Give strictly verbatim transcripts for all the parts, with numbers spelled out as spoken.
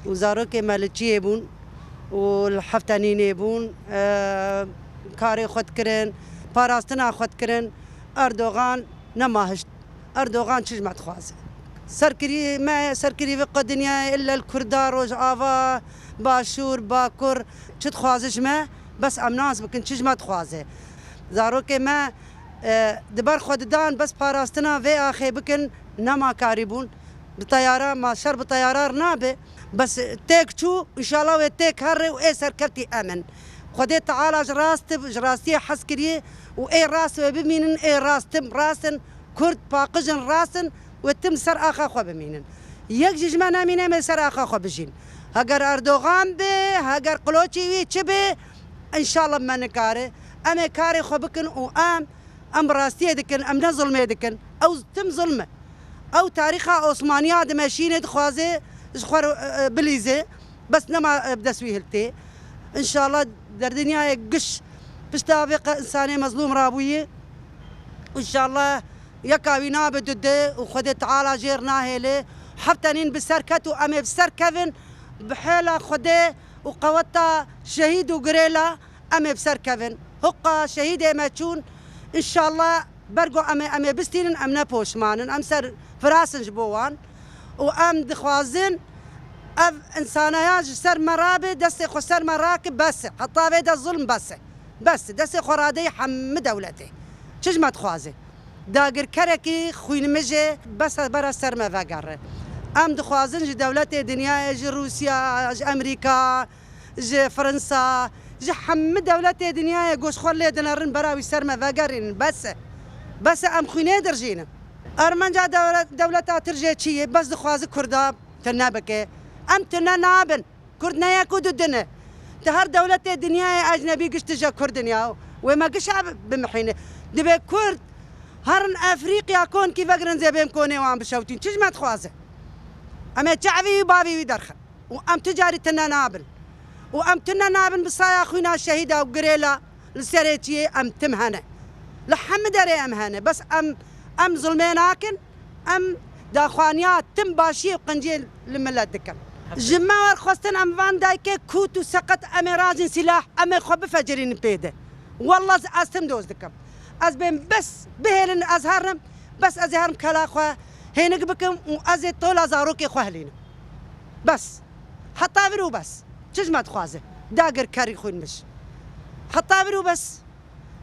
Û zarokê me li çiyê bûn û li Heftenînê bûn, e, karê xwe dikirin, parastina xwe dikirin. Erdogan nema hişt. Erdogan çi ji me dixwaze? Serkirî me, serkirî vê qe dinyayê, ille li Kurda, Rojava, Başûr, Bakur, çi dixwaze ji me? Bes em nas bikin, çi ji me dixwaze? Zarokê me, e, di ber xwe didan, bes parastina vê axê bikin, nema karîbûn. Bi teyara, ma şer bi teyara re nabe. Bes têk çû, înşallah wê têk herre û ê serkevtî em in. Xwedê Teala ji rast, ji rastiyê hez kiriye û ê rast wê bimînin, ê rast tim rast in. Kurd paqij in, rast in, wê tim ser axa xwe bimînin. Yek jî ji me nemîne, em ê ser axa xwe bijîn. Heger Erdogan be, heger qiloçî wî çi be, înşallah me nikare. Em ê karê xwe bikin û em Em bi rastiyê dikin, em ne zulmê dikin. Ew tim zulm e. Ew tarîxa Osmaniya dimeşîne, dixwaze ji xwe re, e, e, bilîze. Bes nema, e, bi dest wî hiltê. Înşallah derdinyayê giş pişta vê qe insanê mezlûm rabûyî. Înşallah yeka wî nabe dude û Xwedê Teala jêr nahêle. Heftenîn bi ser ket û em ê bi ser kevin. Bi hêla Xwedê û qeweta şehîd û girêla. Em ê bi ser kevin. Hiqa şehîdê me çûn. Înşallah ber ku em ê, em ê bistînin, em ne poşman in. Em ser firas in ji bo wan. Û em dixwazin ev însaneya ji ser me rabe, destê xwe ser me rake, bes e. Heta vê de zulm bes e. Bes e. Destê xwe radeyî hemû dewletê. Çi ji me dixwaze? Dagirkerekî xwînimijê bes e, bera ser me vegere. Em dixwazin ji dewletê dinyayê, ji Rûsya, ji Amerîka, ji Fransa, ji hemû dewletê dinyayê goşxwe lê dinerin, bera wî ser me vegerînin. Bes e. Bes e, em xwînê dirjînin. Armanca dewlet-, dewleta Tirkiyê çi ye? Bes dixwaze Kurda tune bike. Em tune nabin. Kurd ne yek û du din e. Di her dewletê dinyayê ecnebî giş tije Kurd in ya. Wê me gişa bimihîne. Divê Kurd herin Efrîqya konkî vegirin zêbên konê wan bişewtîn. Çi ji me dixwaze? Em ê çavî wî bavî wî derxin. Û em tu carî tune nabin. Û em tune nabin bi saya xwîna şehîda û girêla li serê çiyê em tim hene. Li hemî derê em hene. Bes em, em zulmê nakin, em daxwaniya tim başiyê û qenciyê li milet dikin. Ji me werxwestin em van dayikê kût û seqet em ê rajin sîlah, em ê xwe bifecerînin pê de. Wallah ez tim doz dikim. Ez bên bes bihêlin ez herim, bes ez ê herim kela xwe hênik bikim û ez ê tola zarokê xwe hilînim. Bes. Heta vir û bes. Çi ji me dixwaze? Dagirkerî xwînmiş. Heta vir û bes.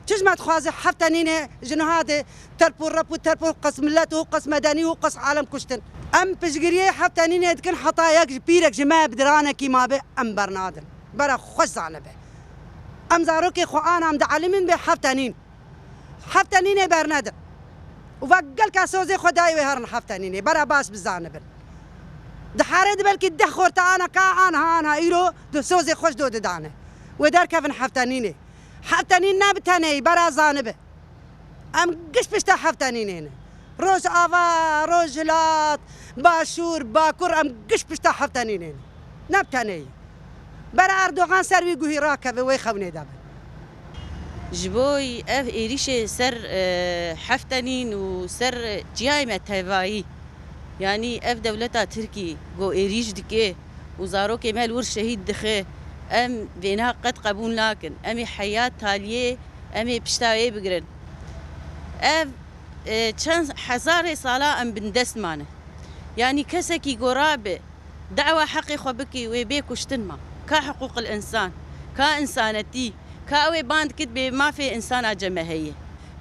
Çi ji me dixwaze? Heftenînê ji niha de terp û rep û terp û qas milet û qas medenî û qas alem kuştin. Em piştgiriyê Heftenînê dikin heta yek ji pîrek ji me bi diranekî mabe em bernadin. Bera xweş zanibe. Em zarokê xwe anam dielîmin bê Heftenîn. Heftenînê bernedin. Û va gelka sozê xwe dayê wê herin Heftenînê. Bera baş bizanibin. Di here di belkî deh xorta ana ka anha anha îro di sozê xweş do didane. Wê derkevin Heftenînê. Heftenîn ne bi teneyî, bera zanibi. Em giş pişta Heftenînê ne. Rojava, Rojhilat, Başûr, Bakur, em giş pişta Heftenînê ne. Ne bi teneyî. Bera Erdogan ser wî guhî rakeve, wê xewnê de be. Ji bo ev êrîşê ser, e, Heftenîn û ser çiyayê me tevayî, yanî ev dewleta Tirkî ku êrîş dike û zarokê me li wir şehîd dixe, em vêna qet qebûl nakin. Em ê heya taliyê, em ê pişta wê bigirin. Ev, e, çend hezarê sala em bindest mane. Yanî kesekî ku rabe, dawa heqê xwe bikî, wê bê kuştin ma. Ka hiqûqil însan, ka însanetî, ka ew ê ban dikit bê mafê însana cem me heye.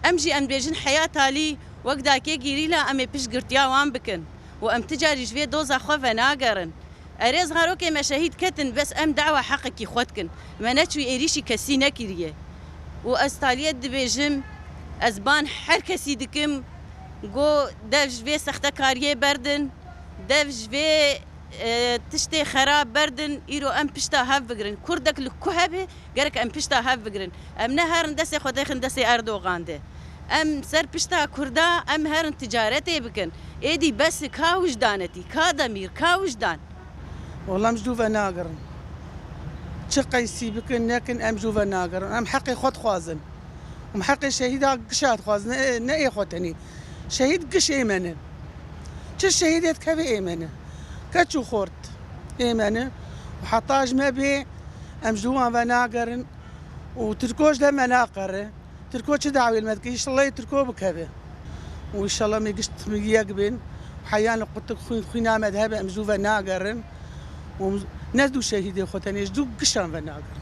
Em jî em dibêjin heya talî, wek dakê gîrîla em ê piştgirtiya wan bikin û em ti carî ji vê doza xwe venagerin. Erê zarokê me şehîd ketin, bes em dawa heqekî xwe dikin. Me neçû êrîşî kesî nekiriye. Û ez taliyê dibêjim, ez ban her kesî dikim, go dev ji vê sextekariyê berdin, dev ji vê, e, tiştê xerab berdin, îro em pişta hev bigirin. Kurdek li ku hebe, gerek em pişta hev bigirin. Em ne herin destê xwe dêxin destê Erdogan de. Em ser pişta Kurda, em herin ticaretê bikin. Êdî bes, ka wijdanetî, ka demîr, ka wijdan. Wela em ji dû ve nagirin. Çi qeysî bikin, nekin, em ji dû ve nagirin. Em heqê xwe dixwazin. Em heqê şehîda gişa dixwazin, ne, ne ê xwe tenê. Şehîd giş ê me ne. Çi şehîdê dikeve ê me ne. Keç û xort. Ê me ne. Û heta ji me bê, em ji wan ve nagerin. Û Tirko ji de me naqere. Tirko çi dawê li me dike? Înşallah Tirko bikeve. Û înşallah me gişt yek bin. Heyan li qutik xwîn, xwîna me de hebe, em ji ve nagerin. Û ne du şehîdê xwe tenê, ji du gişan ve nagerin.